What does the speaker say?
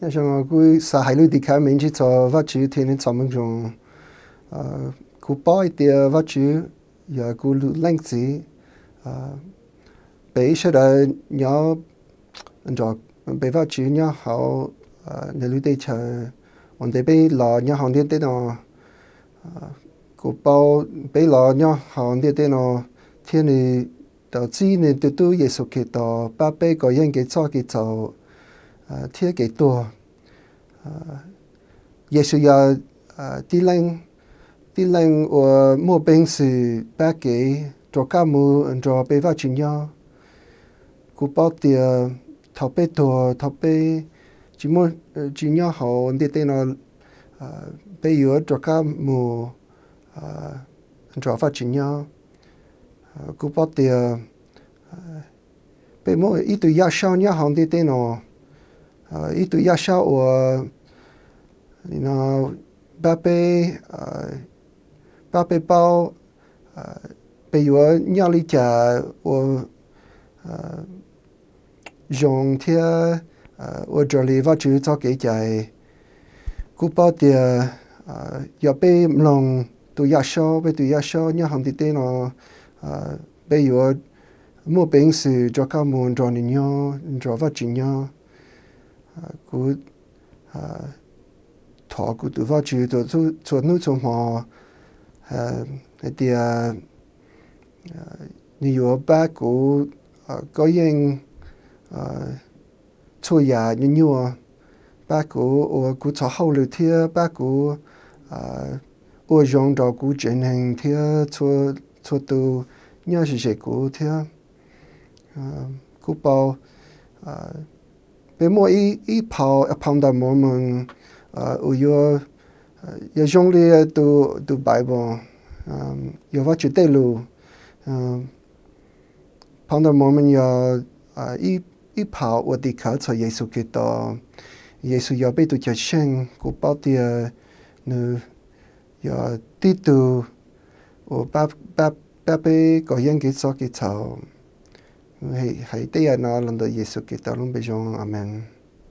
Nyob zoo, kuv xav hais lus tim khawv me ntsis txog Vajtswv thiab nws txoj moo zoo. Kuv paub hais tias Vajtswv yog kuv lub leej txiv. Peb sawv daws nyob nrog peb Vajtswv nyob hauv nws lub teb chaws ua ntej peb los nyob hauv ntiaj teb no. Kuv paub peb los nyob hauv ntiaj teb no thiab nws tau txib nws tus tub Yexus Khetos pab peb kov yeej kev txoj kev txhaum thiab kev tuag. Yexus yog tib leej, tib leej uas muaj peev xwm pab kev rov qab mus nrog peb Vajtswv nyob. Kuv paub tias thaum peb tuag, thaum peb tsis muaj, tsis nyob hauv ntiaj teb no, peb yuav rov qab mus nrog Vajtswv nyob. Kuv paub tias peb muaj ib tug yaj saub nyob hauv ntiaj teb no, ib tug yaj saub uas pab peb, pab peb paub peb yuav nyob li cas ua zoo thiab ua raws li Vajtswv txoj kev cai. Kuv paub tias yog peb mloog tus yaj saub, peb tus yaj saub nyob hauv ntiaj teb no, peb yuav muaj peev xwm rov qab mus nrog nws nyob, nrog Vajtswv nyob. Kuv thov kuv tus Vajtswv txhua hnub txhua hmo hais tias nws yuav pab kuv kov yeej txhua yam nyuaj nyuaj, pab kuv ua kuv txoj hauj lwm thiab pab kuv ua zoo rau kuv tsev neeg thiab txhua tus nyob ze ze kuv thiab. Kuv paub peb muaj ib phau, phau ntawv Maumoos uas yuav, yuav zoo li tus, tus Bible, yog Vajtswv tej lus. Phau ntawv Maumoos yog ib phau uas tim khawv txog Yexus Khetos. Yexus yog peb tus Cawm Seej. Kuv paub tias nws yog tib tug uas pab peb kov yeej kev txoj kev txhaum. Hais tej yam no los ntawm Yexus Khetos lub npe zoo, amees.